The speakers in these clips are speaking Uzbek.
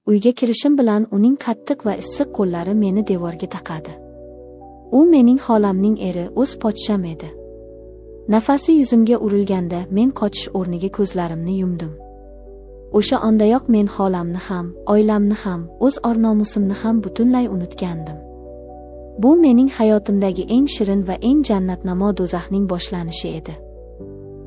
Uyga kirishim bilan uning qattiq va issiq qo'llari meni devorga taqadi. U mening xolamning eri, o'z pochcham edi. Nafasi yuzimga urilganda men qochish o'rniga ko'zlarimni yumdim. O'sha ondayoq men xolamni ham, oilamni ham, o'z or-nomusimni ham butunlay unutgandim. Bu mening hayotimdagi eng shirin va eng jannatnamo do'zaxning boshlanishi edi.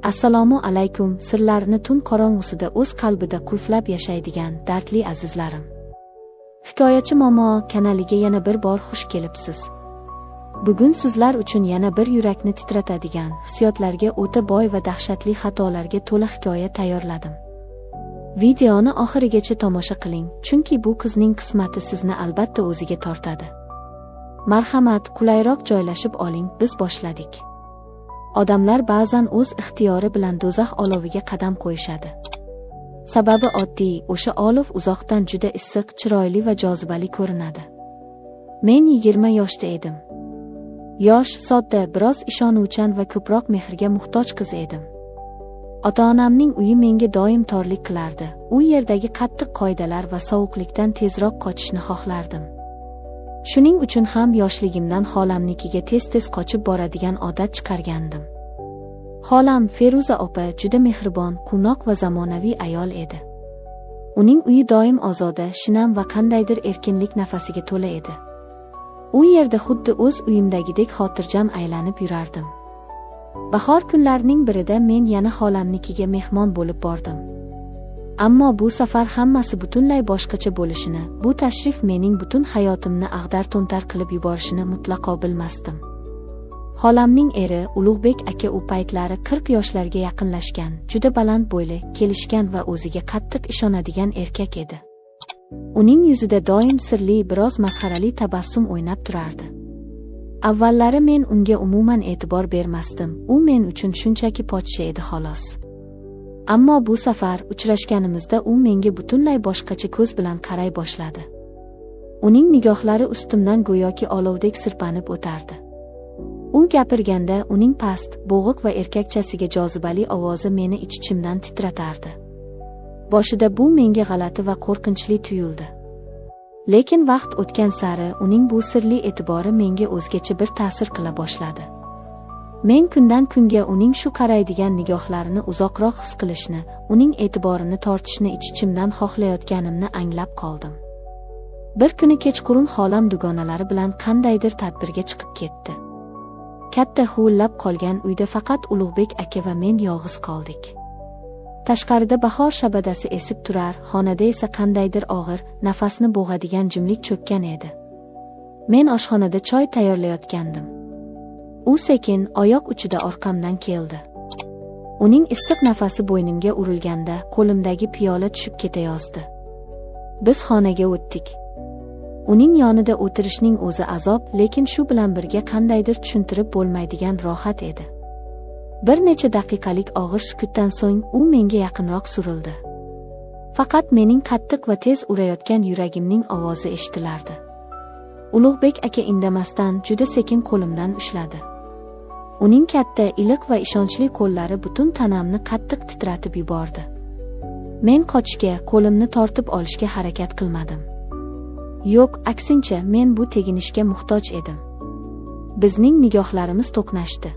Assalomu alaykum, sirlarini tun qorong'usida o'z qalbida qulflab yashaydigan dardli azizlarim. Hikoyachi momo kanaliga yana bir bor xush kelibsiz. Bugun sizlar uchun yana bir yurakni titratadigan, hissiyotlarga o'ta boy va dahshatli xatolarga to'la hikoya tayyorladim. Videoni oxirigacha tomosha qiling, chunki bu qizning qismati sizni albatta o'ziga tortadi. Marhamat, qulayroq joylashib oling, biz boshladik. Odamlar ba'zan o'z ixtiyori bilan do'zax oloviga qadam qo'yishadi. Sababi oddiy, o'sha olov uzoqdan juda issiq, chiroyli va jozibali ko'rinadi. Men 20 yoshda edim. Yosh, sodda, biroz ishonuvchan va ko'proq mehrga muhtoj qiz edim. Ota-onamning uyi menga doim torlik qilardi. U yerdagi qattiq qoidalar va sovuqlikdan tezroq qochishni xohlardim. Shuning uchun ham yoshligimdan xolamnikiga tez-tez qochib boradigan odat chiqargandim. Xolam Feruza opa juda mehribon, quvnoq va zamonaviy ayol edi. Uning uyi doim ozoda, shinam va qandaydir erkinlik nafasiga to'la edi. U yerda xuddi o'z uyimdagidek xotirjam aylanib yurardim. Bahor kunlarining birida men yana xolamnikiga mehmon bo'lib bordim. Ammo bu safar hammasi butunlay boshqacha bo'lishini, bu tashrif mening butun hayotimni ag'dar-to'ntar qilib yuborishini mutlaqo bilmasdim. Xolamning eri Ulug'bek aka u paytlari 40 yoshlarga yaqinlashgan, juda baland bo'yli, kelishgan va o'ziga qattiq ishonadigan erkak edi. Uning yuzida doim sirli, biroz masxarali tabassum o'ynab turardi. Avvallari men unga umuman e'tibor bermasdim. U men uchun shunchaki pochcha edi xolos. Ammo bu safar uchrashganimizda u menga butunlay boshqacha ko'z bilan qaray boshladi. Uning nigohlari ustimdan go'yoki olovdek sirpanib o'tardi. U gapirganda uning past, bo'g'iq va erkakchasiga jozibali ovozi meni ich-ichimdan titratardi. Boshida bu menga g'alati va qo'rqinchli tuyuldi. Lekin vaqt o'tgan sari uning bu sirli e'tibori menga o'zgacha bir ta'sir qila boshladi. Men kundan kunga uning shu qaraydigan nigohlarini uzoqroq his qilishni, uning e'tiborini tortishni ich-ichimdan xohlayotganimni anglab qoldim. Bir kuni kechqurun xolam dugonalari bilan qandaydir tadbirga chiqib ketdi. Katta huvillab qolgan uyda faqat Ulug'bek aka va men yolg'iz qoldik. Tashqarida bahor shabadasi esib turar, xonada esa qandaydir og'ir, nafasni bo'g'adigan jimlik cho'kkan edi. Men oshxonada choy tayyorlayotgandim. U sekin oyoq uchida orqamdan keldi. Uning issiq nafasi bo'ynimga urilganda qo'limdagi piyola tushib ketayozdi. Biz xonaga o'tdik. Uning yonida o'tirishning o'zi azob, lekin shu bilan birga qandaydir tushuntirib bo'lmaydigan rohat edi. Bir necha daqiqalik og'ir sukutdan so'ng u menga yaqinroq surildi. Faqat mening qattiq va tez urayotgan yuragimning ovozi eshitilardi. Ulug'bek aka indamasdan juda sekin qo'limdan ushladi. Uning katta, iliq va ishonchli qo'llari butun tanamni qattiq titratib yubordi. Men qochishga, qo'limni tortib olishga harakat qilmadim. Yo'q, aksincha, men bu teginishga muhtoj edim. Bizning nigohlarimiz to'qnashdi.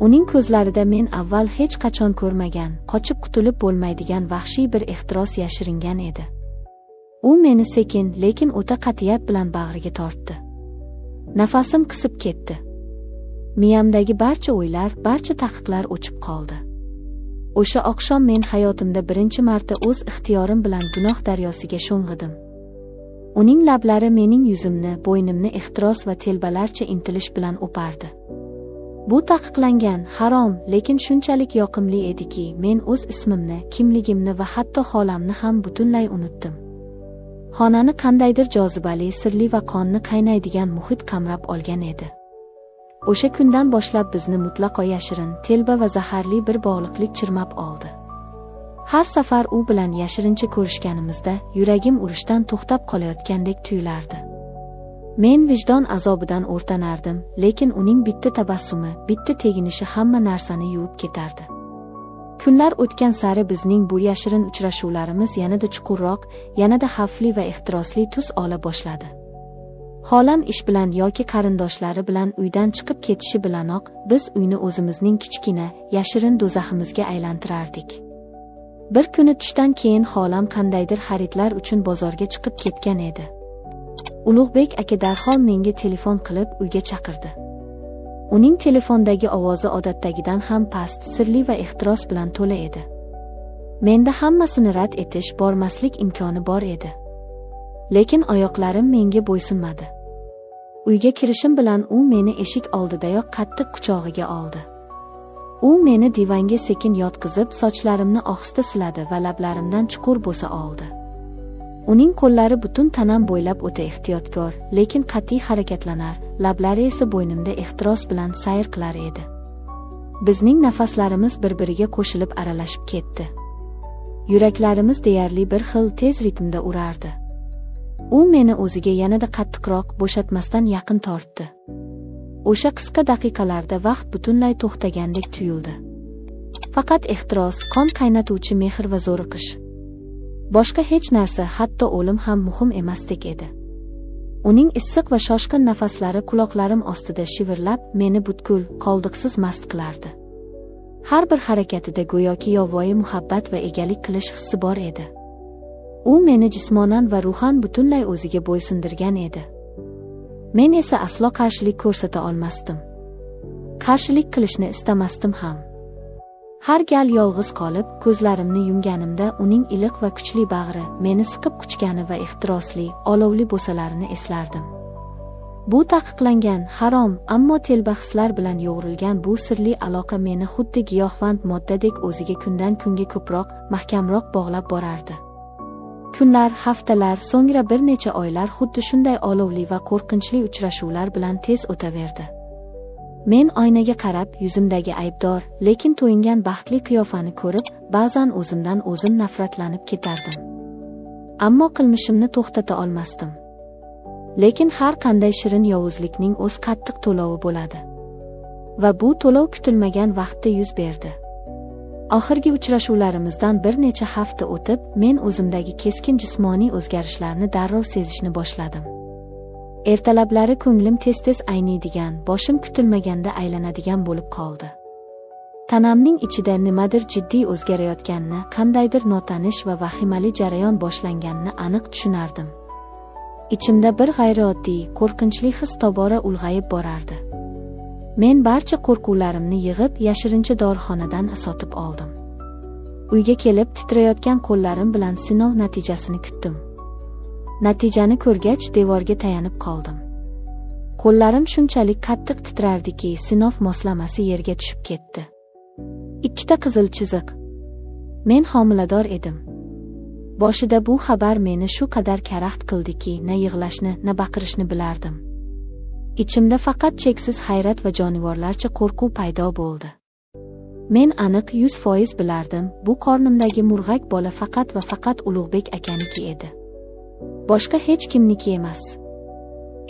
Uning ko'zlarida men avval hech qachon ko'rmagan, qochib qutulib bo'lmaydigan vahshiy bir ehtiros yashiringan edi. U meni sekin, lekin o'ta qat'iyat bilan bag'riga tortdi. Nafasim qisib ketdi. Miyamdagi barcha o'ylar, barcha taqiqlar o'chib qoldi. O'sha oqshom men hayotimda birinchi marta o'z ixtiyorim bilan gunoh daryosiga sho'ng'idim. Uning lablari mening yuzimni, bo'ynimni ehtiros va telbalarcha intilish bilan o'pardi. Bu taqiqlangan, harom, lekin shunchalik yoqimli ediki, men o'z ismimni, kimligimni va hatto xolamni ham butunlay unutdim. Xonani qandaydir jozibali, sirli va qonni qaynaydigan muhit qamrab olgan edi. O'sha kundan boshlab bizni mutlaqo yashirin, telba va zaharli bir bog'liqlik chirmab oldi. Har safar u bilan yashirincha ko'rishganimizda yuragim urishdan to'xtab qolayotgandek tuyulardi. Men vijdon azobidan o'rtanardim, lekin uning bitta tabassumi, bitta teginishi hamma narsani yuvib ketardi. Kunlar o'tgan sari bizning bu yashirin uchrashuvlarimiz yanada chuqurroq, yanada xavfli va ehtirosli tus ola boshladi. Xolam ish bilan yoki qarindoshlari bilan uydan chiqib ketishi bilanoq biz uyni o'zimizning kichkina, yashirin do'zaximizga aylantirardik. Bir kuni tushdan keyin xolam qandaydir xaridlar uchun bozorga chiqib ketgan edi. Ulug'bek aka darhol menga telefon qilib uyga chaqirdi. Uning telefondagi ovozi odatdagidan ham past, sirli va ehtiros bilan to'la edi. Menda hammasini rad etish, bormaslik imkoni bor edi. Lekin oyoqlarim menga bo'ysunmadi. Uyga kirishim bilan u meni eshik oldidayoq qattiq quchog'iga oldi. U meni divanga sekin yotqizib, sochlarimni ohista siladi va lablarimdan chuqur bo'sa oldi. Uning qo'llari butun tanam bo'ylab o'ta ehtiyotkor, lekin qat'iy harakatlanar, lablari esa bo'ynimda ehtiros bilan sayr qilar edi. Bizning nafaslarimiz bir-biriga qo'shilib aralashib ketdi. Yuraklarimiz deyarli bir xil tez ritmda urardi. U meni o'ziga yanada qattiqroq, bo'shatmasdan yaqin tortdi. O'sha qisqa daqiqalarda vaqt butunlay to'xtagandek tuyuldi. Faqat ehtiros, qon qaynatuvchi mehr va zo'riqish. Boshqa hech narsa, hatto o'lim ham muhim emasdek edi. Uning issiq va shoshqin nafaslari quloqlarim ostida shivirlab, meni butkul, qoldiqsiz mast qilardi. Har bir harakatida go'yoki yovvoyi muhabbat va egalik qilish hissi bor edi. U meni jismonan va ruhan butunlay o'ziga bo'ysundirgan edi. Men esa aslo qarshilik ko'rsata olmasdim. Qarshilik qilishni istamasdim ham. Har gal yolg'iz qolib, ko'zlarimni yumganimda uning iliq va kuchli bag'ri, meni siqib quchgani va ehtirosli, olovli bo'salarini eslardim. Bu taqiqlangan, harom, ammo telba hislar bilan yo'g'rilgan bu sirli aloqa meni xuddi giyohvand moddadek o'ziga kundan kunga ko'proq, mahkamroq bog'lab borardi. Kunlar, haftalar, so'ngra bir necha oylar xuddi shunday olovli va qo'rqinchli uchrashuvlar bilan tez o'taverdi. Men oynaga qarab, yuzimdagi aybdor, lekin to'yingan baxtli qiyofani ko'rib, ba'zan o'zimdan o'zim nafratlanib ketardim. Ammo qilmishimni to'xtata olmasdim. Lekin har qanday shirin yovuzlikning o'z qattiq to'lovi bo'ladi. Va bu to'lov kutilmagan vaqtda yuz berdi. Oxirgi uchrashuvlarimizdan bir necha hafta o'tib, men o'zimdagi keskin jismoniy o'zgarishlarni darrov sezishni boshladim. Ertalablari ko'nglim tez-tez ayniydigan, boshim kutilmaganda aylanadigan bo'lib qoldi. Tanamning ichida nimadir jiddiy o'zgarayotganini, qandaydir notanish va vahimali jarayon boshlanganini aniq tushunardim. Ichimda bir g'ayrioddiy, qo'rqinchli his tobora ulg'ayib borardi. Men barcha qo'rquvlarimni yig'ib, yashirincha dorixonadan sotib oldim. Uyga kelib, titrayotgan qo'llarim bilan sinov natijasini kutdim. Natijani ko'rgach, devorga tayanib qoldim. Qo'llarim shunchalik qattiq titrardiki, sinov moslamasi yerga tushib ketdi. 2 qizil chiziq. Men homilador edim. Boshida bu xabar meni shu qadar karaxt qildiki, na yig'lashni, na baqirishni bilardim. Ichimda faqat cheksiz hayrat va jonivorlarcha qo'rquv paydo bo'ldi. Men aniq 100% bilardim, bu qornimdagi murg'ak bola faqat va faqat Ulug'bek akaniki edi. Boshqa hech kimniki emas.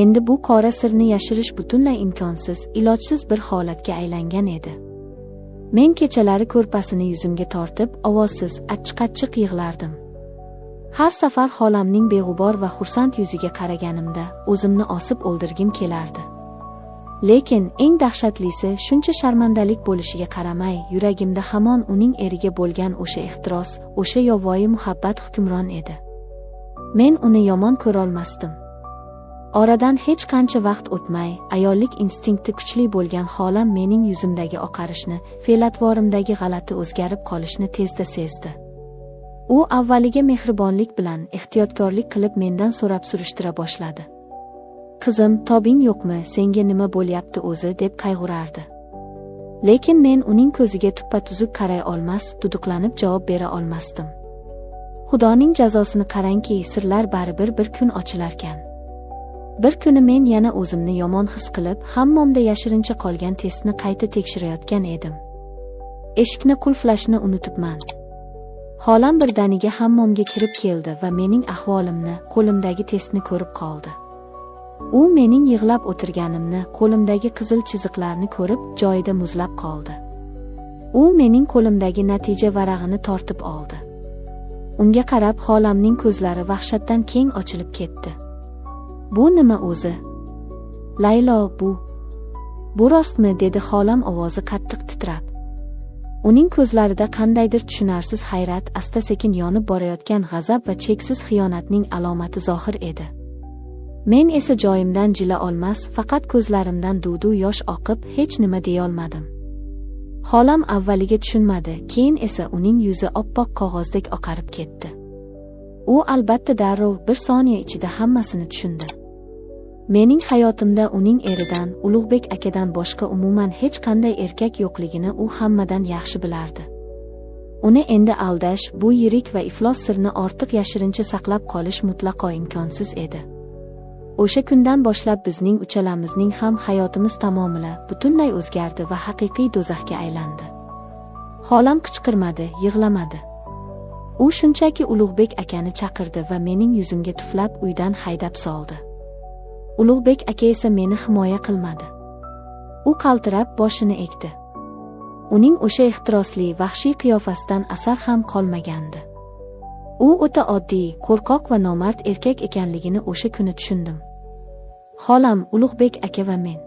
Endi bu qora sirni yashirish butunlay imkonsiz, ilojsiz bir holatga aylangan edi. Men kechalari ko'rpasini yuzimga tortib, ovozsiz, achchiq-achchiq yig'lardim. Har safar xolamning beg'ubor va xursand yuziga qaraganimda o'zimni osib o'ldirgim kelardi. Lekin eng dahshatlisi, shuncha sharmandalik bo'lishiga qaramay, yuragimda hamon uning eriga bo'lgan o'sha ehtiros, o'sha yovvoyi muhabbat hukmron edi. Men uni yomon ko'rolmasdim. Oradan hech qancha vaqt o'tmay, ayollik instinkti kuchli bo'lgan xolam mening yuzimdagi oqarishni, fe'l-atvorimdagi g'alati o'zgarib qolishni tezda sezdi. U avvaliga mehribonlik bilan, ehtiyotkorlik qilib mendan so'rab surishtira boshladi. Qizim, tobing yo'qmi, senga nima bo'lyapti o'zi, deb qayg'urardi. Lekin men uning ko'ziga tuppa-tuzuk qaray olmas, duduqlanib javob bera olmasdim. Xudoning jazosini qarangki, sirlar baribir bir kun ochilarkan. Bir kuni men yana o'zimni yomon his qilib, hammomda yashirincha qolgan testni qayta tekshirayotgan edim. Eshikni qulflashni unutibman. Xolam birdaniga hammomga kirib keldi va mening ahvolimni, qo'limdagi testni ko'rib qoldi. U mening yig'lab o'tirganimni, qo'limdagi qizil chiziqlarni ko'rib, joyida muzlab qoldi. U mening qo'limdagi natija varag'ini tortib oldi. Unga qarab xolamning ko'zlari vahshatdan keng ochilib ketdi. Bu nima o'zi? Laylo, bu rostmi, dedi xolam ovozi qattiq titrab. Uning ko'zlarida qandaydir tushunarsiz hayrat, asta-sekin yonib borayotgan g'azab va cheksiz xiyonatning alomati zohir edi. Men esa joyimdan jila olmas, faqat ko'zlarimdan duv-duv yosh oqib, hech nima deya olmadim. Xolam avvaliga tushunmadi, keyin esa uning yuzi oppoq qog'ozdek oqarib ketdi. U albatta darrov bir soniya ichida hammasini tushundi. Mening hayotimda uning eridan, Ulug'bek akadan boshqa umuman hech qanday erkak yo'qligini u hammadan yaxshi bilardi. Uni endi aldash, bu yirik va iflos sirni ortiq yashirincha saqlab qolish mutlaqo imkonsiz edi. O'sha kundan boshlab bizning uchalamizning ham hayotimiz tamomila butunlay o'zgardi va haqiqiy do'zaxga aylandi. Xolam qichqirmadi, yig'lamadi. U shunchaki Ulug'bek akani chaqirdi va mening yuzimga tuflab uydan haydab soldi. Ulug'bek aka esa meni himoya qilmadi. U qaltirab boshini egdi. Uning o'sha ehtirosli, vahshiy qiyofasidan asar ham qolmagandi. U o'ta oddiy, qo'rqoq va nomard erkak ekanligini o'sha kuni tushundim. Xolam, Ulug'bek aka va men.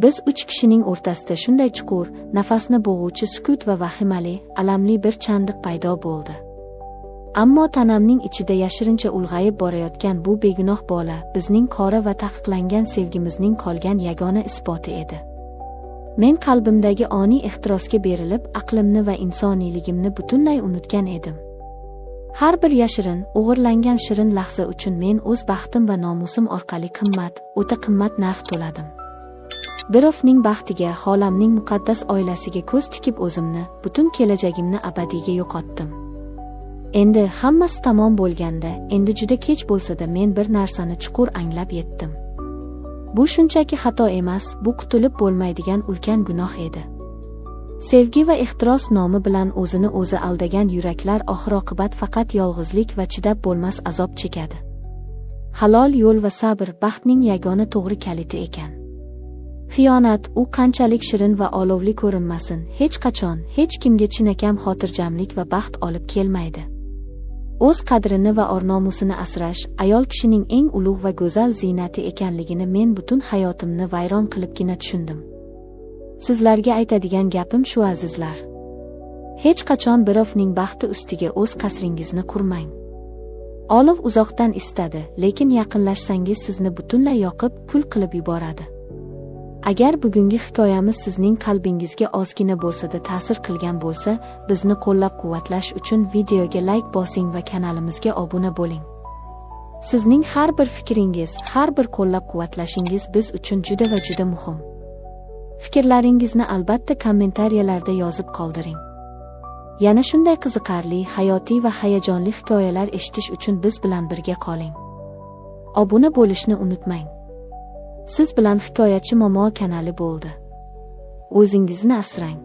Biz uch kishining o'rtasida shunday chuqur, nafasni bo'g'uvchi sukut va vahimali, alamli bir chandiq paydo bo'ldi. Ammo tanamning ichida yashirincha ulg'ayib borayotgan bu begunoh bola bizning qora va taqiqlangan sevgimizning qolgan yagona isboti edi. Men qalbimdagi oniy ehtirosga berilib, aqlimni va insoniyligimni butunlay unutgan edim. Har bir yashirin, o'g'irlangan shirin lahza uchun men o'z baxtim va nomusim orqali qimmat, o'ta qimmat narx to'ladim. Birovning baxtiga, xolamning muqaddas oilasiga ko'z tikib o'zimni, butun kelajagimni abadiyga yo'qotdim. Endi hammasi tamom bo'lganda, endi juda kech bo'lsa-da men bir narsani chuqur anglab yetdim. Bu shunchaki xato emas, bu qutulib bo'lmaydigan ulkan gunoh edi. Sevgi va ehtiros nomi bilan o'zini o'zi aldagan yuraklar oxir-oqibat faqat yolg'izlik va chidab bo'lmas azob chekadi. Halol yo'l va sabr baxtning yagona to'g'ri kaliti ekan. Xiyonat, u qanchalik shirin va olovli ko'rinmasin, hech qachon, hech kimga chinakam xotirjamlik va baxt olib kelmaydi. O'z qadrini va or-nomusini asrash ayol kishining eng ulug' va go'zal ziynati ekanligini men butun hayotimni vayron qilibgina tushundim. Sizlarga aytadigan gapim shu, azizlar. Hech qachon birovning baxti ustiga o'z qasringizni qurmang. Olov uzoqdan istadi, lekin yaqinlashsangiz sizni butunlay yoqib, kul qilib yuboradi. Agar bugungi hikoyamiz sizning qalbingizga ozgina bo'lsa-da ta'sir qilgan bo'lsa, bizni qo'llab-quvvatlash uchun videoga like bosing va kanalimizga obuna bo'ling. Sizning har bir fikringiz, har bir qo'llab-quvvatlashingiz biz uchun juda va juda muhim. Fikrlaringizni albatta kommentariyalarda yozib qoldiring. Yana shunday qiziqarli, hayotiy va hayajonli hikoyalar eshitish uchun biz bilan birga qoling. Obuna bo'lishni unutmang. Siz bilan Hikoyachi Momo kanali bo'ldi. O'zingizni asrang.